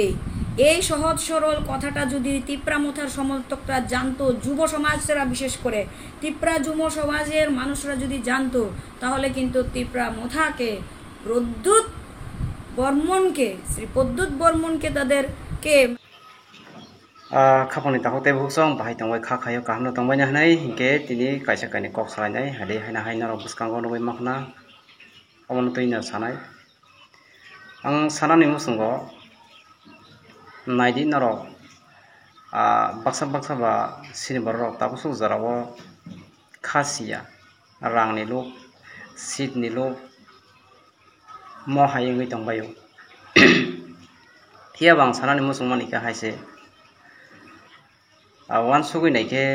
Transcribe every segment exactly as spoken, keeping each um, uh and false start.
এই, এই সহজ সরল কথাটা যদি তিপ্রা মথার সমর্থকরা জানতো, যুব সমাজরা বিশেষ করে তিপ্রা যুব সমাজের মানুষরা যদি জানতো, তাহলে কিন্তু তিপ্রা মথাকে প্রদ্যুৎ বর্মনকে, শ্রী প্রদ্যুৎ বর্মনকে তাদেরকে Ah, khapangni takhuk tei bukhuk song bahai tongbai kha khaio kaham no tongbai na hinwi hinkhe tini kaisa kainwi kok salainai hadi haina hai norok bwskango nugwi mankha na omono twi no sanai. Ang sanani muchungo naidi norok, ah, baksa baksa ba sini borok rok tabuk suk jora o kha siya, rang ni luk, seat ni luk, mo hai wngwi tongbaio. Phiya bo ang sanani muchung mani khe hai se, ah, uansugwi nai khe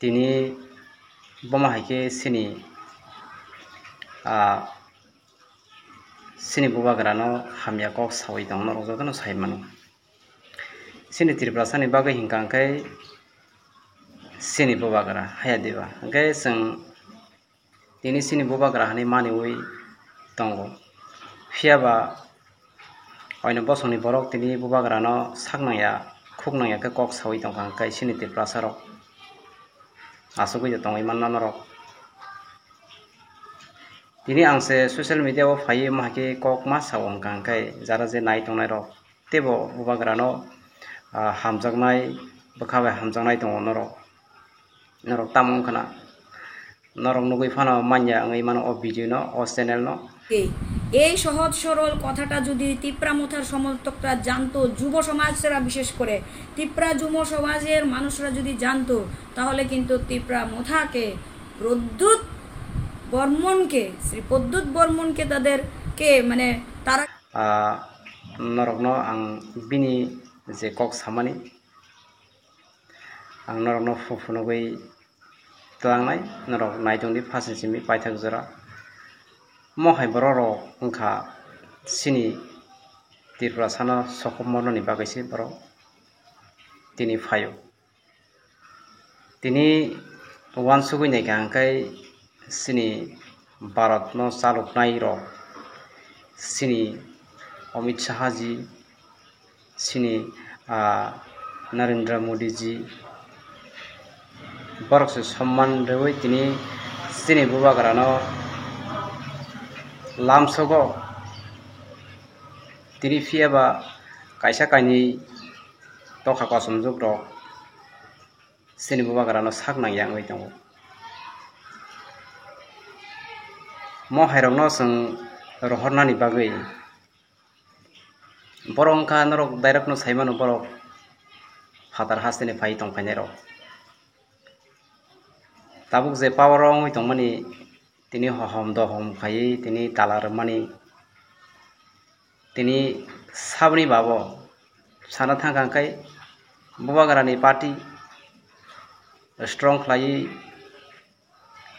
tini bomo hai khe sini, ah, sini bubagra no hamya kok sawi tong norok jotono sai mano. Sini Tiprasa ni bagwi hinkha hwnkhe sini bubagra haya diba hwnkhe chwng tini sini bubagra hinwi maniwi tongo. Phiya ba oino bosongni borok tini bubagrano sak nangya, khuk nangya khe kok sawi tongkha hwnkhe sini Tiprasa rok asugwi tongwi manna norok. Tini ang se social media o phaiwi ma hai khe kok ma sao hwnkha hwnkhe jara je nai tongnai rok teibo bubagrano, ah, hamjaknai, bwkha bai hamjaknai tongo norok. Norok tamo wngkha na? Norok nugwi phano manya wngwi mano o video no, o channel no. এই, এই সহজ সরল কথাটা যদি তিপ্রা মথার সমর্থকরা জানতো, যুব সমাজরা বিশেষ করে তিপ্রা যুব সমাজের মানুষরা যদি জানতো, তাহলে কিন্তু তিপ্রা মথাকে প্রদ্যুৎ বর্মনকে, শ্রী প্রদ্যুৎ বর্মনকে তাদেরকে, মানে, তারা Ah, norokno ang bini je kok samani, ang norokno phu-, phunugwi tlangnai, norok nai tongdi phasen simi paithak jora. Mo hai borok rok wngkha chini Tripura sana sokomornani bagwi se borok tini phaio. Tini uansugwi naikha hwnkhe chini Bharatno chaloknai rok, chini Amit Shah ji, chini, ah, Narendra Modi ji, borok se somman rwui tini chini bubagrano lamsogo. Tini phiya ba kaisa kainwi tokha kosomjwk rok chini bubagrano sak nangya wngwi tongo. Mo hairokno chwng rohornani bagwi borok wngkha norok direct no saimano borok phatar hasteni phai tongphainairok. Tabuk je power o wngwi tongmani tini hohom dohom khaiwi tini tala rwmani tini saboni babo sana thangkha hwnkhe bubagrani party strong khlaiwi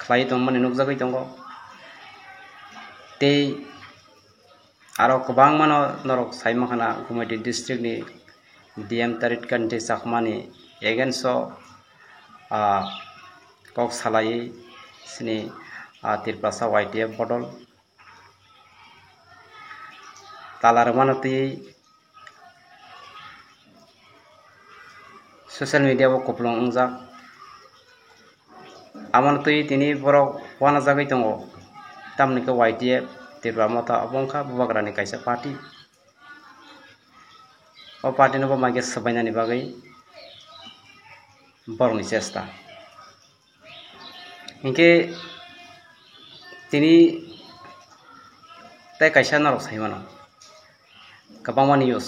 khlaiwi tongmani nukjagwi tongo. Tei aro kwbangmano norok sai mankha na Gumati district ni D M Tarit Kanti Chakmani against o, ah, kok salaiwi chini, ah, Tiprasa Y T F bodol tala rwmano twiwi social media o kupulung wngjak. Amoni twi tini borok uanajagwi tongo, tamoni khe Y T F Tripura Motha obo wngkha bubagrani kaisa party. O party no bo maikhe swbainani bagwi borokni chesta. Hinkhe tini tei kaisa norok sai mano, kwbangma news.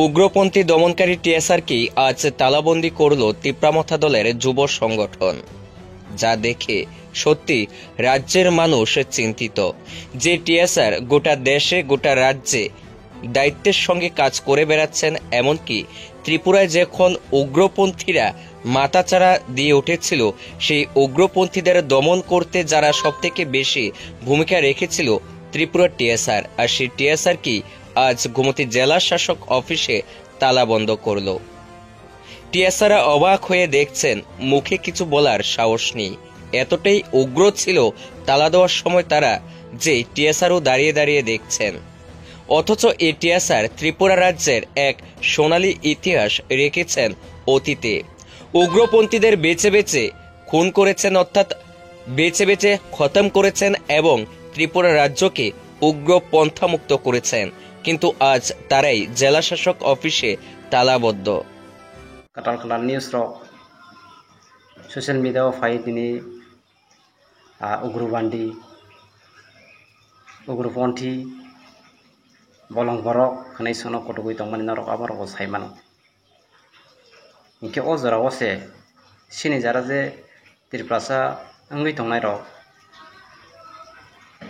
উগ্রপন্থী দমনকারী টিএসআরকেই আজ তালাবন্দি করল তিপ্রামথা দলের যুব সংগঠন। যা দেখে সত্যি রাজ্যের মানুষ চিন্তিত যে টিএসআর গোটা দেশে, গোটা রাজ্যে দায়িত্বের সঙ্গে কাজ করে বেড়াচ্ছেন। এমনকি ত্রিপুরায় যখন উগ্রপন্থীরা মাথাচাড়া দিয়ে উঠেছিল, সেই উগ্রপন্থীদের দমন করতে যারা সবথেকে বেশি ভূমিকা রেখেছিল, ত্রিপুরা টিএসআর। আর সেই টিএসআরকেই আজ গোমতী জেলা শাসক অফিসে তালাবন্ধ করল। টিএসআররা অবাক হয়ে দেখছেন, মুখে কিছু বলার সাহস নেই। এতটাই উগ্র ছিল তালা দেওয়ার সময় তারা, যে টিএসআরও দাঁড়িয়ে দাঁড়িয়ে দেখছেন। অথচ এ টি এস আর ত্রিপুরা রাজ্যের এক সোনালী ইতিহাস রেখেছেন অতীতে। উগ্রপন্থীদের বেছে বেছে খুন করেছেন, অর্থাৎ বেছে বেছে খতম করেছেন এবং ত্রিপুরা রাজ্যকে উগ্র পন্থামুক্ত করেছেন, কিন্তু আজ তারাই জেলা শাসক অফিসে তালাবদ্ধ। Kwtal kwtal news rok social media o phai tini, ah, ugrubandi, ugroponthi, bolong borok hwnwi sono kotogwi tongmani norok abo rokbo sai mano. Hinkhe o jora o se chini jara je Tiprasa wngwi tongnai rok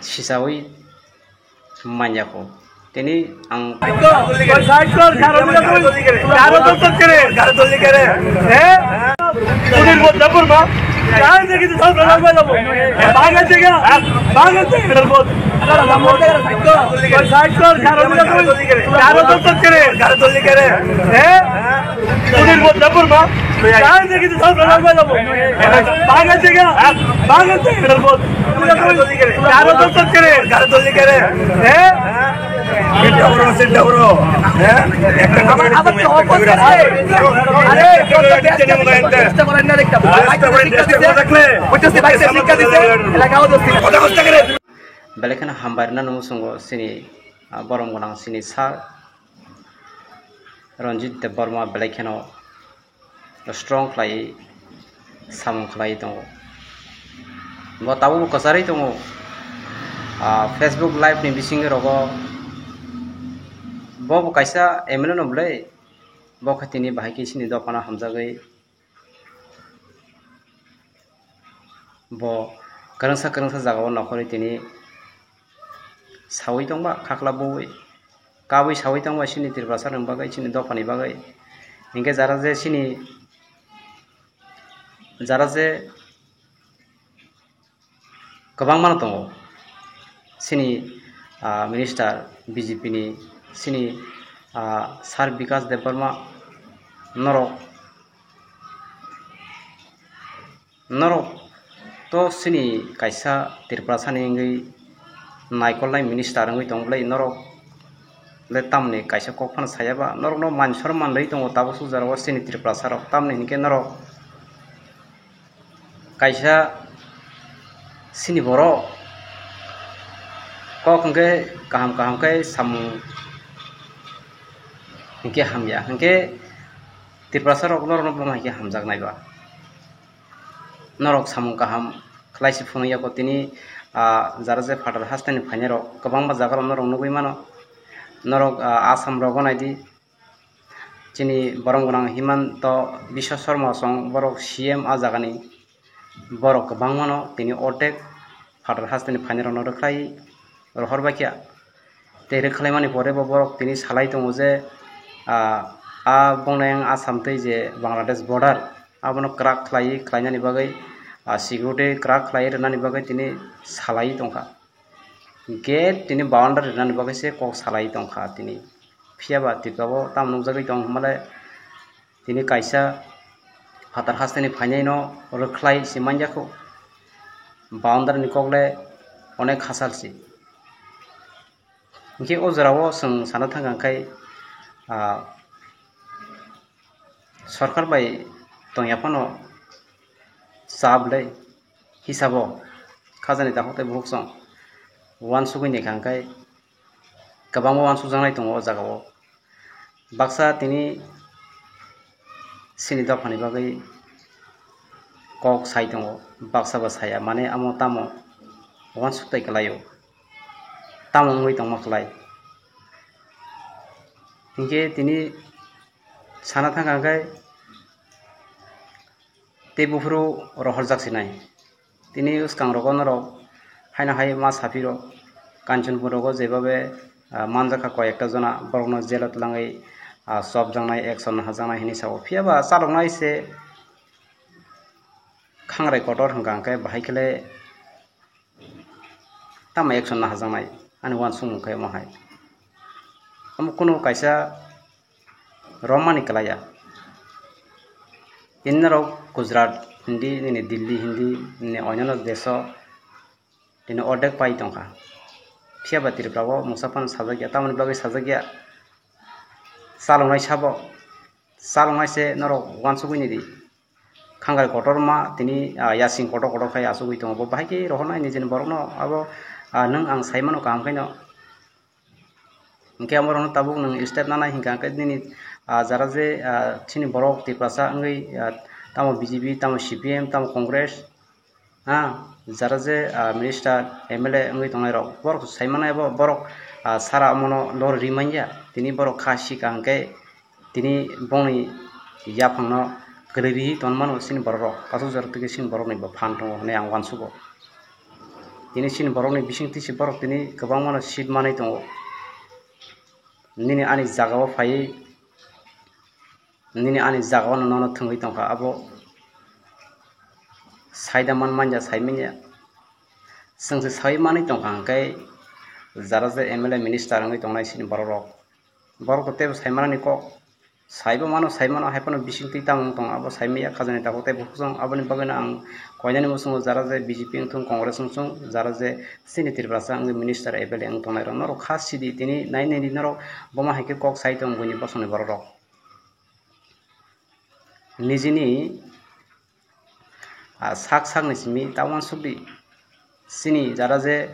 sisawi manya kho. Tini ang Belai kheno hambai rwna nung sungo chini, ah, borom gwnang chini sir Ranjit Debbarma belai kheno strong khlai samung khlai tongo. Bo tabuk bo kwcharwi tongo, ah, Facebook live ni bisingo rogo. Bo bo kaisa M L A no bwlai, bo khe tini bahai khe chini dophano hamjagwi. Bo kwrwngsa kwrwngsa jagao nokhorwi tini sawi tongba, khakla bui kabui sawi tongba chini Tiprasa rokni bagwi, chini dophani bagwi. Hinkhe jara je chini, jara je kwbangma no tongo. Chini, ah, minister B J P ni, chini, ah, sir Bikash Debbarma, norok, norok to chini kaisa Tiprasa ni wngwi naikolnai minister wngwi tong bwlai, norok le tamni kaisa kok phano saya ba, norok no man sor manlwi tongo tabuk suk jora o chini Tiprasa rok, tamni hinkhe norok kaisa chini borok kok hwnkhe kaham kaham khe samung hinkhe hamya, hinkhe Tiprasa rok norokno bono hinkhe hamjaknai ba. Norok samung kaham khlai se phunuk ya kho tini, ah, jara je phatar hasteni phainai rok kwbangma jaga rok norok nugwi mano. Norok, ah, Assam rogo naidi. Chini borom gwnang Himanta Biswa Sarma song borok C M a jagani, borok kwbangmano tini ordek phatar hasteni phainairokno rwkhlai rohor baikha. Tei rwkhlaimani pore bo borok tini salai tongo je, ah, a bongnai ang Assam tei je Bangladesh border abono kwrak khlai, khlainani bagwi, ah, security kwrak khlai rwnani bagwi tini salai tongkha. Gate tini boundary rwnani bagwi se kok salai tongkha tini. Phiya ba Tripura o tamo nukjagwi tong hwnba le tini kaisa phatar hasteni phainai no rwkhlai se manya kho. Boundary ni kok le onek hachal se. Hinkhe o jora o chwng sana thang kha khai, ah, sorkar bai tongya phano cha bwlai hisabo khajani dakhok tei bukhuk song uansugui naikha hwnkhe kwbangma uansukjaknai tongo o jagao. Baksa tini chini dophani bagwi kok sai tongo, baksa bo saya, mane amo tamo uansuk tai kwlaio, tamo wngwi tongma kwlai. Hinkhe tini sana thang kha hwnkhe tei buphuru rohorjak sinai. Tini bwskang rogo norok haino hai ma saphiro Kanchanpur rogo jebabe, ah, manjakha koi ekta jona borokno jelo twlangwi, ah, chopjaknai, action hajaknai hinwi sao. Phiya ba chaloknai se khangrai kotor hwnkha hwnkhe bahai khe le tamo action nahajaknai ani uansukmung khe omo hai. Omo kunu kaisa romani kwlaiya. Tini norok Gujarat hindi, nini Delhi hindi, nini onyono deso tini ordek pai tongkha. Phiya ba Tripura o mungsa phano sajak ya, tamoni bagwi sajak ya. Chaloknai sabo, chaloknai se norok uansugwi nidi. Khangari kotorma tini, ah, yasing kotor kotor khai achugwi tongo. Bo bahai khe rohornai nijini borokno abo, ah, nwng ang sai mano kaham khaino. Hinkhe amo rokno tabuk nwng step nanai hinkha khe nini, ah, jara je, ah, chini borok Tiprasa wngwi, ah, tamo B J P, tamo C P M, tamo Congress, ah, jara je, ah, minister, M L A wngwi tongnai rok, borok sai manai bo borok, ah, sara omono lori ri manya, tini borok kha sika hinkhe tini bongni yaphangno kwlwi ri ton mano chini borok rok, aswk jora twi khe chini borok ni bo phan tongo hinwi ang uansugo. Tini chini borokni bisingtwi se borok tini kwbangmano seat manwi tongo. Nini ani jagao phaiwi, nini ani jagao no nono thwngwi tongkha, abo saida man manya, sai manya. Chwng se sai manwi tongkha, hwnkhe jara je M L A minister wngwi tongnai chini borok rok, borok to teibo sai manani kok. Saibo mano, sai mano, hai phano bisingtwi tamo wng tong, abo sai maya khajani tabuk tei bukhuk song. Aboni bagwino ang koinani muchungo jara je B J P wng thung, Congress wng thung, jara je chini Tiprasa wngwi minister M L A wng tongnai rok, norok kha sidi tini nai nini norok boma hai khe kok sai tong buini bosongni borok rok. Nijini ah, sak sakni simi ta uansukdi. Chini jara je,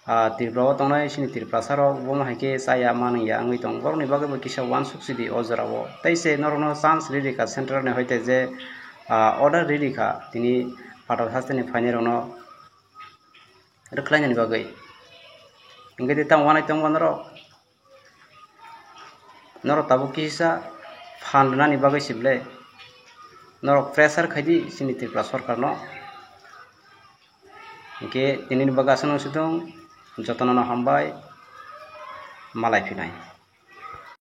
ah, Tripura o tongnai chini Tiprasa rok bomo hai khe chaya manwi ya wngwi tong, borokni bagwi bo kisa uansuk sidi o jora o. Tei se norokno chance ri rikha central ni hoite je, ah, order ri rikha tini patal hasteni phainai rokno rwkhlainani bagwi. Hinkhe tei tamo uanai tongma norok? Norok tabuk kisa phan rwnani bagwi se ble norok pressure khaidi chini Tripura sorkarno. Hinkhe tinini bagwi aswk nung sitwng jotono no hambai malai phinai.